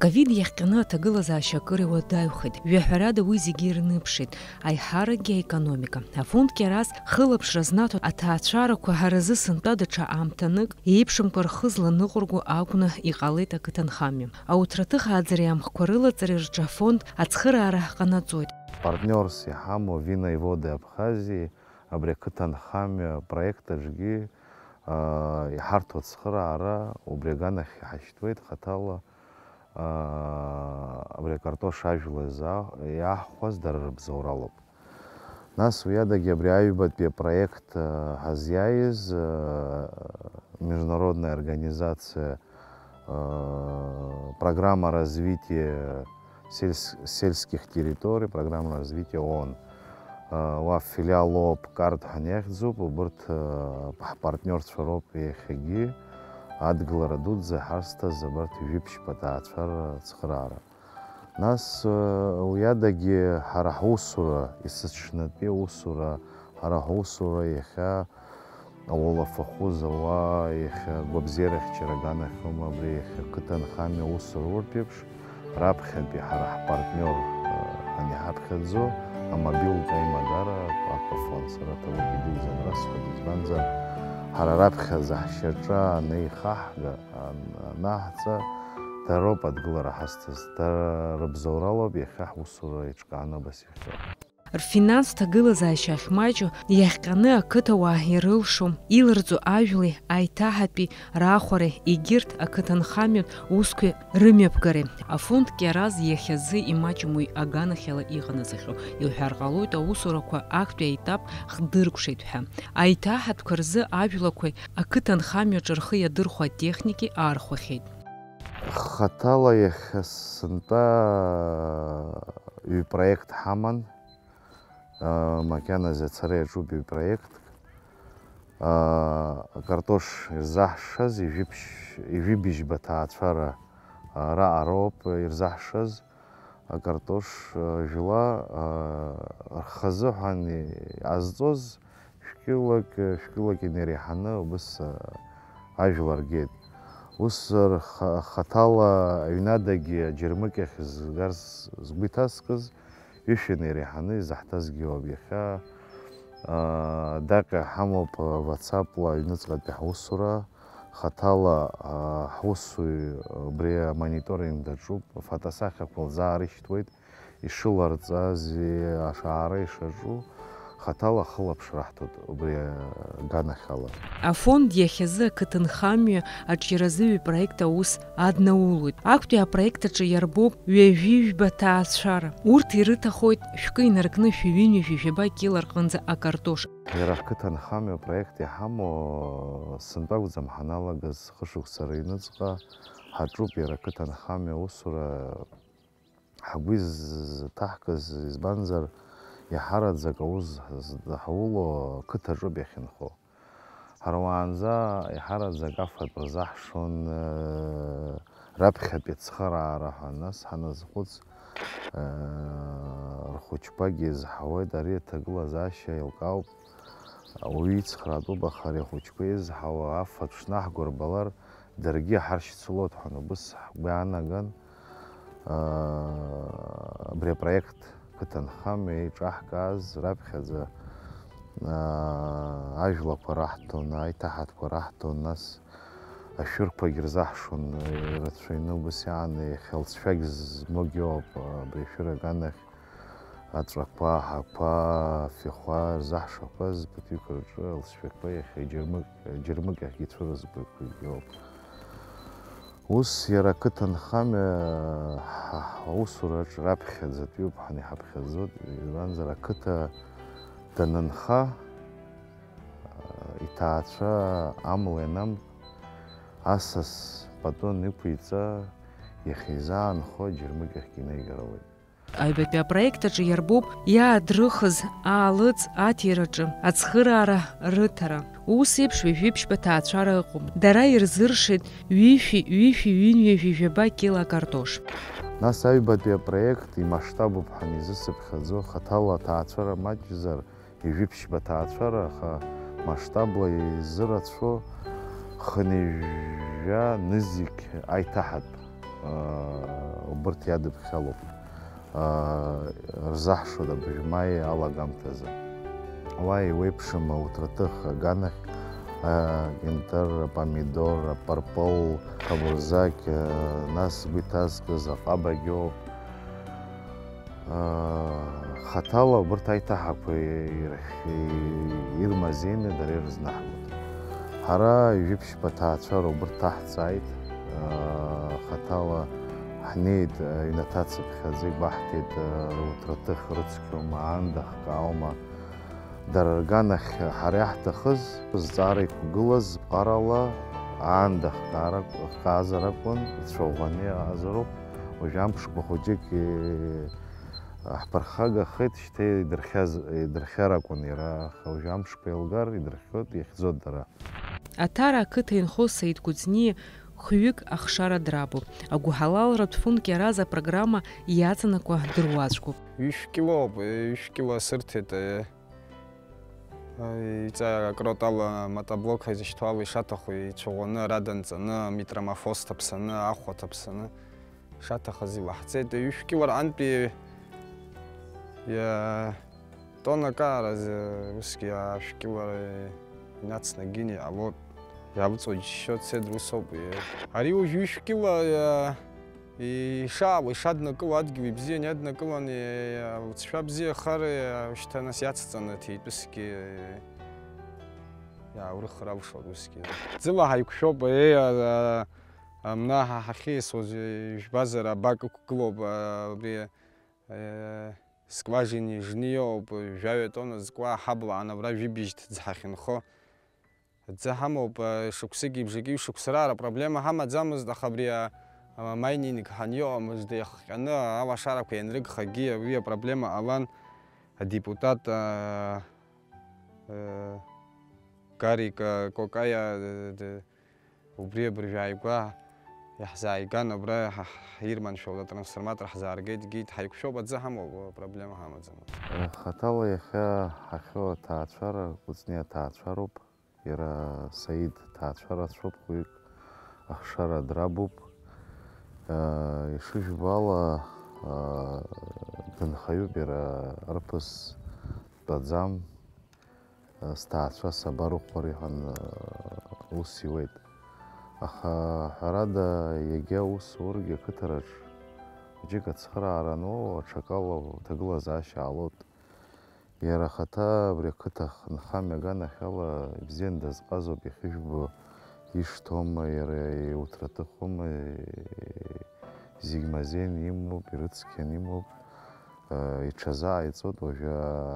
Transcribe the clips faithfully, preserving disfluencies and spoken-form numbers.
Ковид иахҟьаны аҭагылазаашьа акыр иуадаҩхеит. Жәаҳәарада, уи зегьы ирныԥшит, аиҳаракгьы аекономика. Афонд Кьараз хылаԥшра знаҭо аҭаацәарақәа ҳаразы сынтәа даҽа аамҭанык еиԥшымкәа рхы зланыҟәырго акәны иҟалеит ақыҭанхамҩа. Ауҭраҭых ааӡареи амхқәа рылаҵареи рҿы афонд ацхыраара ҟанаҵоит. Партнерс иҳамоу Вина и Воды Абхазии абри ақыҭанхамҩа апроект аҿгьы, аа, иҳарҭо ацхыраара убри аганахь иҳашьҭуеит хаҭала, аа, абри акартош ажәла изаа-, иаҳхәаз дара рыбзоуралоуп. Нас уи адагьы абри аҩбатәи апроект, аа, ҳазиааиз, аа, международная организация, аа, программа развития сельс-, сельских территорий, программа развития ООН. Уа филиал оуп, Кард ҳәа иахьӡуп, убырҭ ҳпартниорцәа роуп иахьагьы адгылара дуӡӡа ҳазҭаз абарҭ жәиԥшьба ҭаацәара ацхыраара. Нас уи адагьы ҳара ҳусура, есыҽнытәи аусура, ҳара ҳусура иахьа Ауалафахәы зауа, иахьа гәабзиарахь џьара аганахьоума, абри иахьа қыҭанхамҩа аусура урҭ еиԥш, раԥхьатәи ҳара ҳпартниор, ҳаниҳаԥхьаӡо, амобилтә аимадара, Аквафон, сара аҭабуп идуӡӡан расҳәоит, избанзар, ҳара раԥхьаӡа ҳшьаҿа анеихаҳга, ан-, анаҳҵа, дароуп адгылара ҳазҭаз, дара рыбзоуралоуп иахьа ҳусура еиҿкааны абас иахьоу. Рфинанстә ҭагылазаашьа ахьмаҷу, иахҟьаны ақыҭауаа ирылшо, илырҵо ажәлеи аиҭаҳатәи раахәареи, егьырҭ ақыҭанхамҩатә усқәеи рымҩаԥгареи, афонд Кьараз иахьазы имаҷым уи аганахьала иҟанаҵахьоу. Иуҳәар ҟалоит, аусурақәа актәи аетап хдыркәшеит ҳәа. Аиҭаҳатәқәа рзы ажәлақәеи ақыҭанхамҩаҿы рхы иадырхәо атехники аархәахьеит. Хаҭала иахьа сынтәа ҩ-проект ҳаман. Макьаназы ацара иаҿуп ҩ-проектк. Акартош ирзаҳшаз ижәибжь-, ижәибжьба ҭаацәара раҟароуп ирзаҳшаз. Акартош жәла рхазыҳәан иҟазҵоз шәкьылак, шәкьылак инареиҳаны убыс ажәлар геит. Ус рха-, хаҭала аҩнадагьы аџьармыкьахь згарц згәы иҭаскыз, ҩышәи инареиҳаны изаҳҭазгьы ауп. Иахьа, аа, адаҟьа ҳамоуп, WhatsApp-ла аҩныҵҟатәи ҳусура, хаҭала, аа, ҳусуҩ убри амониторинг даҿуп, афотосахьақәа лзаарышьҭуеит, ишыларҵази, ашаара ишаҿу, хаҭала ахылаԥшра ҳҭоит убри аганахьала. Афонд иахьазы ақыҭанхамҩа аҿиаразы ҩ-проект аус аднаулоит. Актәи апроект аҿы иарбоуп ҩажәи жәба ҭаацәара. Урҭ ирыҭахоит шәкы инаркны шәи ҩынҩажәи жәаба кьыла рҟынӡа акартош. Иара ақыҭанхамҩа апроект иҳамоу сынтәа акәӡам ҳаналагаз, хышықәса рыҩныҵҟа ҳаҿуп иара ақыҭанхамҩа аусура. Ҳгәы изҭаҳкыз, избанзар, иаҳараӡак аус здаҳуло ақыҭаҿоуп иахьынхо. Ҳара уаанӡа иаҳараӡак афатә рзаҳшон, раԥхьатәи ацхыраара ҳәа, нас ҳаназхәыц, рхәыҷқәагьы изҳауеит, ари аҭагылазаашьа еилкаауп, ауаҩы ицхраатәуп, аха ари ахәыҷқәа изҳауа афатә шнаҳго рбалар, даргьы иҳаршьцылоит ҳәа убыс ҳгәы иаанаган, аа, абри апроект қыҭанхамҩа еиҿаҳкааз раԥхьаӡа, аа, ажәлақәа раҳҭон, аиҭаҳатәқәа раҳҭон, нас ашәырқәагь рзаҳшон, ирацәаҩны убыс иааны иахьа лҵшәагь змоугьы ыҟоуп, абри ашәыр аганахь. Аҵәақәа, аҳақәа, афҩқәа рзаҳшақәаз ԥыҭҩык рҿы алҵшәақәа иахьа џьармыкьа-, џьармыкьахьгьы ицәырызгақәагьы ыҟоуп. Ус иара ақыҭанхамҩа ҳа-, ҳусураҿ раԥхьаӡатәиуп ҳан-, иҳаԥхьаӡоит, избанзар ақыҭа данынха, иҭаацәа амла ианамк, асас пату анықәиҵа, иахьизаанхо аџьармыкьахьгьы инаигар ауеит. Аҩбатәи апроект аҿы иарбоуп иаадрыхыз аалыҵ аҭираҿы ацхыраара рыҭара. Ус еиԥш ҩажәиԥшьба ҭаацәара ыҟоуп. Дара ирзыршеит ҩышәи, ҩышәи ҩынҩажәи жәаба кьыла картош. Нас аҩбатәи апроект имасштабуп ҳәа изысыԥхьаӡо, хаҭала аҭаацәара маҷзар, ҩажәиԥшьба ҭаацәара, аха масштабла изырацәоу хынҩажәа нызқь аиҭаҳатә Убырҭ иадыԥхьалоуп, рзаҳшоит абыжә маи алагамҭазы. Уа еиуеиԥшым ауҭраҭых аганахь, акентар, апомидор, апырпыл, акабурзақь, нас згәы иҭазкыз аҟабагьоуп. Хаҭала убырҭ аиҭаҳақәа ирх-, ирмазеины дара ирызнаҳгоит. Ҳара ҩажәи ԥшьба ҭаацәара убырҭ ҭаҳҵааит. Хаҭала ҳнеит, аҩнаҭа цыԥхьаӡа игәаҳҭеит, руҭраҭых рыцқьоума, аанда хкааума. Дара рганахь ҳара иаҳҭахыз, зҵаара иқәгылаз ԥҟарала аанда хкаара-, хкаазар акәын, ицәаӷәаны иаазароуп. Уажә амшқәа хәыҷык, е, ҳԥырхагахеит, шьҭа идырхьаз, идырхьар акәын иара, аха уажә амшқәа еилгар, идырхьоит, иахьӡоит дара. Аҭара ақыҭа инхо Саид Кәыҵниа хҩык ахшара драбуп. Агәыҳалалратә фонд Кьараз апрограмма иаҵанакуа дыруаӡәкуп. Ҩышә килоуп, ҩышә кило сырҭеит, е, Иҵа акротала мотоблок ҳаизышьҭуала ишаҭаху ицәаӷәаны, ара данҵаны, метраморфоз ҭаԥсаны, ахәа ҭаԥсаны, ишаҭахыз илаҳҵеит. Ҩышә кило рҟынтәи иа-, тоннак ааразы усгьы ашә кило инацнагин иҟалоит. Иавҵуа џьшьо дцеит, усоуп. Ари уажә ҩышә кило иа-, Ишаауа, ишаднакыло адгьыл ибзиан иаднакылан, уцәшәа бзиахар, шьҭа нас иацҵаны ҭеитәысгьы иааурыхыр алшоит усгьы. Ӡыла ҳаиқәшәоуп, еи, а, а, амна ҳа ҳахьиасуаз, ижәбазар, абак ықәгылоуп, а, абри, а, скважина ижны иҟоуп, жәаҩа тонна зкуа ҳабла анабра жәибжь ҭӡ ҳахьынхо. Аӡы ҳамоуп, шықәсыки бжаки шықәса раара апроблема ҳамаӡамызт, аха абри а-, а-, майнинг ҳаниоуа мыжда иахҟьаны алашарақәа ианрыгхагьы уи апроблема ҟалан, адепутат, а, а, Гарик, а, Кокаиа, д-, д-, убри абыржәы ааигәа иаҳзааиган, абра ҳа-, ҳирманшәалт, атрансформатор ҳзааргеит, геит, ҳаиқәшәоуп, аӡы ҳамоуп, апроблема ҳамаӡамызт. Хаҭала иахьа ҳахьоу аҭаацәара, Кәыҵниа аҭаацәароуп. Иара Саид ҭаацәа рацәоуп, хәҩык ахшара драбуп. Ишыжәбо ала, дынхаҩуп иара, арԥыс дтәаӡам, сҭаацәа сабарыхәари ҳәа ус иуеит. Аха, ҳәарада, иагьа ус ургьы ақыҭараҿ хәыҷык ацхыраара ануоу, аҽакала уҭагылазаашьа аалоит. Иара ахаҭа абри ақыҭа нхамҩа аганахьала ибзианы дазҟазоуп, иахьыжәбо ишҭоума, иара иуҭраҭыхума, зегь мазеины имоуп, ирыцқьаны имоуп, иҽазааиҵоит, уажәы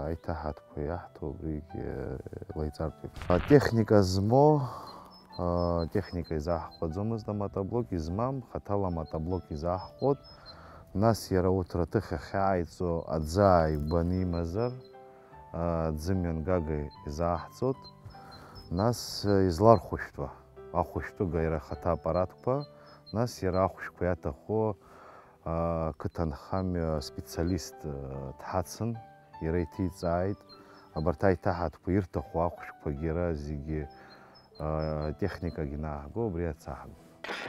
аиҭаҳатәқәа иаҳҭо убригь лаиҵартә еиԥш. Атехника змоу, атехника изаҳхәаӡомызт, аматоблок измам, хаҭала аматоблок изаҳхәот. Нас иара урҭ рҭыхь ахьааиҵо аӡы ааигәаны имазар, аӡы мҩангага изааҳҵоит. Нас излархәышәтәуа, ахәышәтәыга иара ахаҭа аппаратқәа, нас иара ахәшәқәа иаҭаху ақыҭанхамҩа специалист дҳацын, иара иҭиҵааит. Абарҭ аиҭаҳатәқәа ирҭаху ахәшәқәагьы иара зегьы атехникагь нааҳго, убри ацаҳан.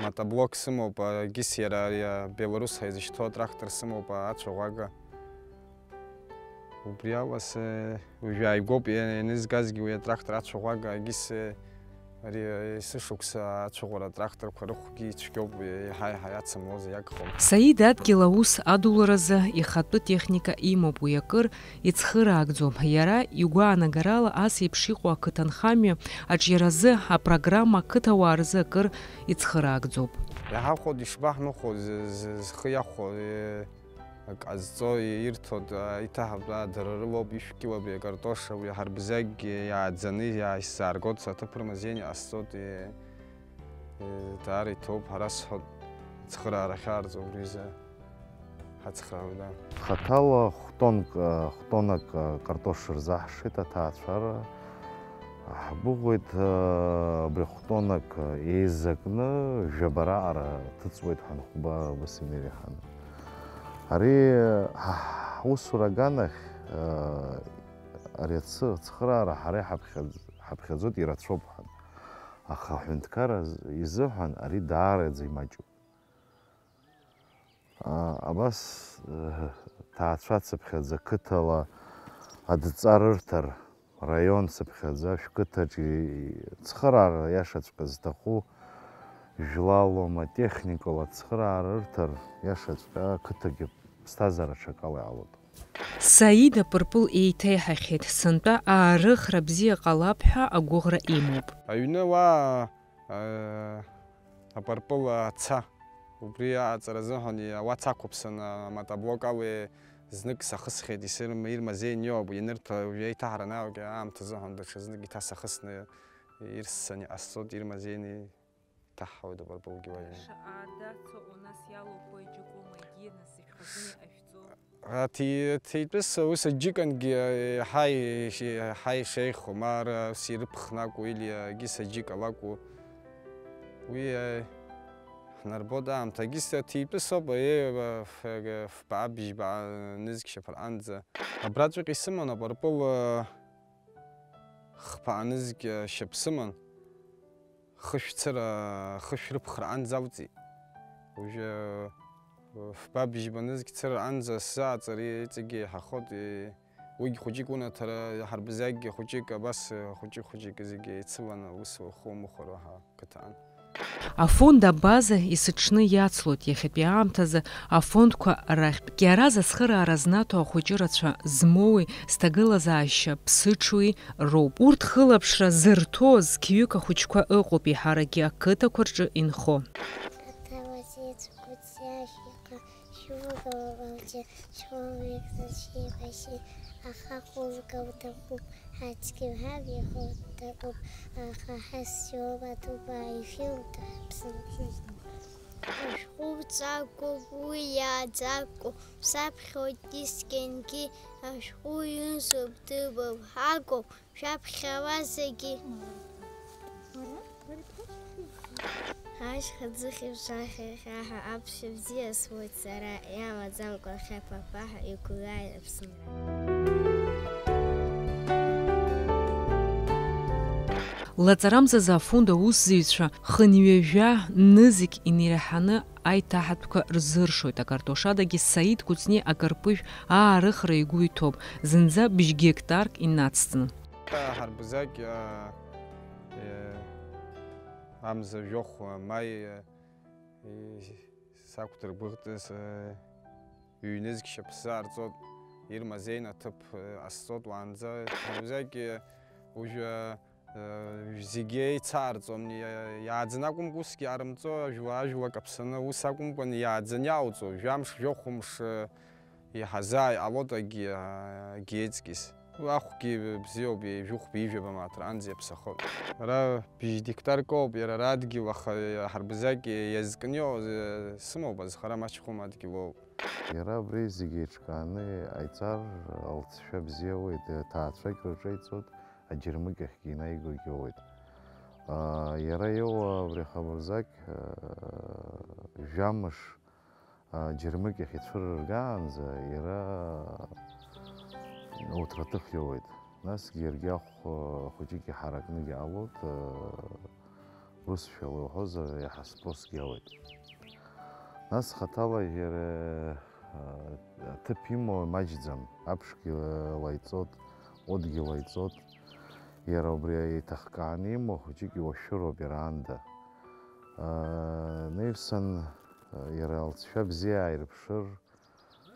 Мотоблок сымоуп, а, егьыс иара ари, а, Беларусь ҳәа изышьҭоу атрактор сымоуп, а, ацәаӷәага. Убри ала сэ-, уажәы ааигәоуп иа-, ианызгазгьы уи атрактор ацәаӷәага, егьыс, э, ари, э, есышықәса ацәаӷәара атракторқәа рыхәгьы ицәгьоуп, э, еиҳа-еиҳа иацымлозар иагхом. Саид адгьыл аус адуларазы ихатәы техника имоуп, уи акыр ицхыраагӡом. Иара игәаанагарала, ас еиԥш иҟоу ақыҭанхамҩа аҿиаразы апрограмма ақыҭауаа рзы акыр ицхыраагӡоуп. Иҳахәо дышбаҳмыхәо, зы-, зы-, зхы иахәо, е-, ак ҟазҵо, ирҭо, д-, аиҭаҳатәа дара рылоуп, ишәкьыла абри акартош, абри аҳарбзагь иааӡаны иааисзааргоит, аҭыԥ рмазеин иҟасҵоит, е-, е-, даара иҭоуп, ҳара сҳәоит, цхыраара ахьаарҵо убри азы. Ҳацхраауеит, да. Хаҭала хә-тонк, хә-тоннак картош рзаҳшеит аҭаацәара. Ҳгәыӷуеит, абри хә-тоннак еизакны жәаба раҟара ҭыҵуеит ҳәа анхәба абас инеиҳаны. Ари ҳа ҳусура аганахь, ари ацхыраара ҳара иҳаԥхьаӡ-, ҳаԥхьаӡоит, ирацәоуп ҳәа. Аха аҳәынҭқарра изыҳәан ари даараӡа имаҷуп. Абас, э, ҭаацәацыԥхьаӡа қыҭала адҵа рырҭар, раион цыԥхьаӡа шәқыҭаҿ ицхыраара иашаҵәҟьа зҭаху, жәлалоума, техникала ацхыраара рырҭар иашаҵәҟьа ақыҭагьы ԥсҭазаара ҽакала иаалоит. Саид апырпыл еиҭеиҳахьеит, сынтәа аарыхра бзиа ҟалап ҳәа агәыӷра имоуп. Аҩны уа, э, апырпыл аца, убри аҟаҵара азыҳәан ауац ақәыԥсан, аматоблок ала знык сахысхьеит, исырм-, ирмазеин иоуп, ианырҭа уажә еиҭаҳараны аамҭа азыҳәан даҽазнык иҭасахысны ирссан иҟасҵоит, ирмазеин иҭаҳҳауеит апырпылгьы уа иану. Шаҟа дацо, у нас иалоуп уи аџьыкәу, магьы насыжь хазыни ашәҵо. Аҭи-, ҭитәыс ус аџьыкангьы еиҳа ишеи-, еиҳа ишеиӷьхо, ма ара ус ирыԥхны акәу, или агьыс аџьыка лакәу, уи, э, ҳнарбоит аамҭа. Агьыс ҭитәыс ауп, э, ф-, фбаа бжьбаа нызқь шьаԥырҟанӡа. Абраҵәҟьа исыман апырпыл, э, хԥа анызқь, э, шьап сыман. Хышә цыра, хышә рыԥхра анӡа алҵит. Уажәы, фба бжьба нызқь цыра анӡа сзааҵар, иҵегьы еиҳахоит, уигь хәыҷык унаҭара, ҳарбзиагьы хәыҷык, абас хәыҷык-хәыҷык зегьы еицыланы, ус ухы умыхәар уаҳа қыҭан. Афонд Абаза есыҽны иацлоит, иахьатәи аамҭазы афондқәа рахьтә иара зыцхыраара знаҭо ахәыҷы рацәа змоуи, зҭагылазаашьа ԥсыҽуи, роуп. Урҭ хылаԥшра зырҭо зқьҩык ахәыҷқәа ыҟоуп, еиҳаракгьы ақыҭақәа рҿы инхо. Аҭауа зеиҵбуц иашьеиха, шәугауа уалџьа, шәуаҩык зашьеибашьи, аха хәылгауҭахуп, ацгьы ҳабихуҭахуп, аха ҳасиоума дубааи шәилҭаҳаԥсым. Ашәҟәы ҵакуп, уи иааӡакуп, саԥхьоит искьангьы, ашәҟәы ҩызоуп, дыбаҩ ҳагоуп, шәаԥхьа уа зегьы. Ашьха ӡыхь ԥшахьа хьаҳәа аԥшәма бзиа смоуит сара, иамаӡамкәа хьаԥаԥаҳәа иқәлааит Аԥсынра. Лаҵарамзазы афонд аусзуҩцәа хынҩажәа нызқь инеиҳаны аиҭаҳатәқәа рзыршоит, акартошадагьы Саид Кәыҵниа акарпыжә аарыхра игәы иҭоуп, зынӡа бжь гектарк инацҵаны. Ҳарбзакь, а, э, амза жәохә, а, маи, э, и-, сақәдыргәыӷтыз, э, ҩнызқь шьаԥсы аарҵот, ирмазеин аҭыԥ, э, ҟасҵот уаанӡа. Ҳарбзакь, э, уажәы, э, зегьы еицаарҵом, иа-, иааӡаны акәымкәа усгьы аарымҵо, ажәла, ажәла каԥсаны ус акәымкәан иааӡаны иаауҵо, жәамш, жәохәымш, э, иаҳазааи ҟалоит агьи, агьи еиҵкьыс. Уи ахәгьы бзиоуп, ҩажәихәба, ҩажәаба мааҭ раанӡа иаԥсахоит. Ара бжь гектарк ауп, иара ара адгьыл, аха ҳарбзакь иазкны иҟоу, э, сымоуп, азхара маҷхом, адгьыл ауп. Иара абри зегьы еиҿкааны иҟаиҵар, алҵшәа бзиа ауеит, аҭаацәагь рҿеиҵоит, аџьармыкьахьгьы инаигогьы ауеит. Аа, иара иоуа абри ахабарзакь, аа, жәамш, аа, џьармыкьахь ицәырыргаанӡа иара ауҭраҭых иоуеит. Насгьы иаргьы ахә, аа, хәыҷык иҳаракны иаалоит, аа, русшәала уҳәозар, иаҳа спросгьы ауеит. Нас хаҭала иара, аа, аҭыԥ имоу маҷӡам, аԥшгьы лаиҵот, ҟәыдгьы лаиҵот, иара убри еиҭахкааны имоу хәыҷык иуашәыроуп иара аанда. Аа, наҩсан, иара алҵшәа бзиа ааирԥшыр,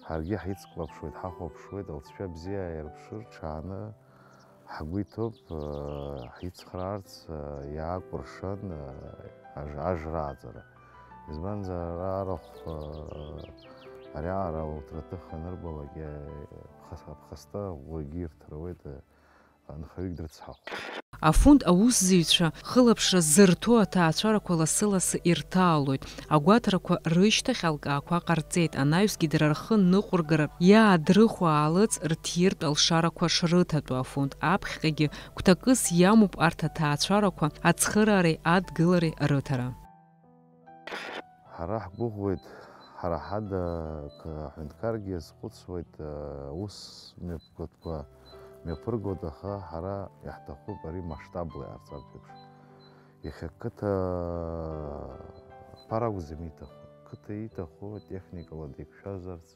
ҳаргьы ҳицклаԥшуеит, ҳахәаԥшуеит, алҵшәа бзиа ааирԥшыр, ҽааны ҳгәы иҭоуп, ҳицхраарц, иаакәыршан, ажра, ажра аҵара. Избанзар, ара арахә, ари аара ауҭраҭых анырбалак, иа-, ԥхас-, аԥхасҭа ӷәӷәагьы ирҭаруеит, анхаҩык дрыцҳахә. Афонд аусзуҩцәа хылаԥшра зырҭо аҭаацәарақәа лассы-лассы ирҭаалоит. Агәаҭарақәа рышьҭахь алкаақәа ҟарҵеит, анаҩсгьы дара рхы ныҟәыргара иаадрыхуа аалыҵ рҭиртә алшарақәа шрыҭатәу афонд аԥхьаҟагьы гәҭакыс иамоуп арҭ аҭаацәарақәа ацхыраареи адгылареи рыҭара. Ҳара ҳгәыӷуеит, ҳара ҳада, ак-, аҳәынҭқаргьы иазхәыцуеит, аус мҩаԥгатәқәа мҩаԥыргоит, аха ҳара иаҳҭахуп ари масштабла иаарҵартә еиԥш. Иахьа қыҭа ԥара акәӡам иҭаху, Ақыҭа ииҭаху техникала деиқәшәазарц,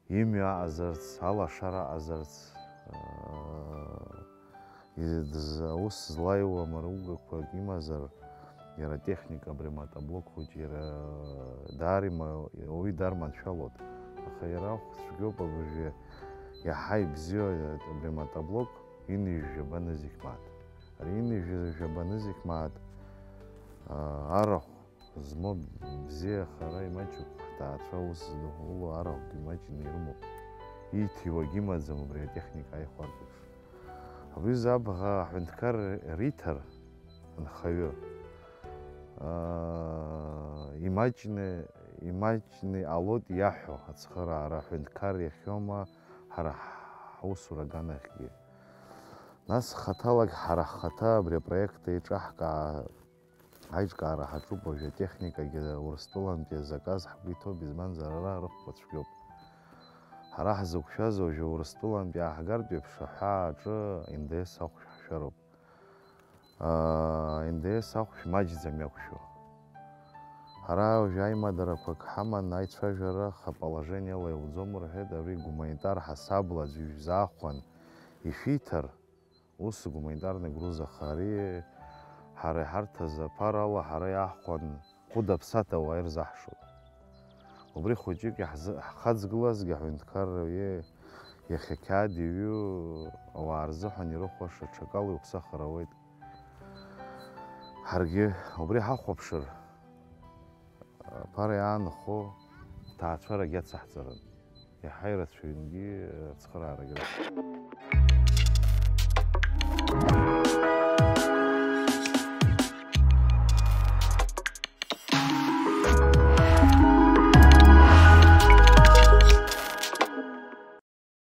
имҩа аҟазарц, алашара аҟазарц, аа, из-, аус злаиуа амаругақәак имазар, иара атехника, абри аматоблок хәыҷ, иара даара има-, ауаҩы даара иманшәалоит. Аха иара ахә цәгьоуп, абыржәы иаҳа ибзиоу абри аматоблок инижә жәаба нызқь мааҭ. Ари инижә жәаба нызқь мааҭ, аа, арахә змоу бзиа хара имаҷуп, ҳҭаацәа аус злоу арахәгьы имаҷны ирымоуп. Ииҭиуагь имаӡам убри атехника ааихәартә еиԥш. Абри азы абӷа аҳәынҭқар риҭар анхаҩы, аа, имаҷны, имаҷны иҟалоит иаҳәо ацхыраара аҳәынҭқар иахьоума, ҳара ҳусура аганахьгьы. Нас хаҭалагь ҳара ҳхаҭа абри апроект еиҿаҳкаа-, аиҿкаара ҳаҿуп, уажәы атехникагьы Урыстәылантәи азаказ ҳгәы иҭоуп, избанзар ара рыхқәа цәгьоуп. Ҳара ҳзықәшәаз уажәы Урыстәылантәи ааҳгартә еиԥш аҳәаа аҿы Н Д С ахәшә ҳшәароуп. Н Д С ахәшә маҷӡам иақәшәо. Ҳара уажәы аимадарақәак ҳаман, аицәажәара аха положениала иауӡом рҳәеит, ари гуманитар ҳасабла аӡәы ижәзаахәан ишәиҭар, ус гуманитарный груз, аха ари ҳара иҳарҭаз аԥарала ҳара иаҳхәан хәыда-ԥсаҭа ауаа ирзаҳшоит. Убри хәыҷык иаҳзы-, ҳхаҵгылазгьы аҳәынҭқарра ауаҩы иахьа қьаад иҩу ауаа рзыҳәан ирыхәаша ҽакала иуԥсахыр ауеит. Ҳаргьы убри ҳахәаԥшыр, аԥара иаанхо ҭаацәарагьы ацаҳҵарын, иаҳа ирацәаҩынгьы ацхыраарагьы рацәаҩын.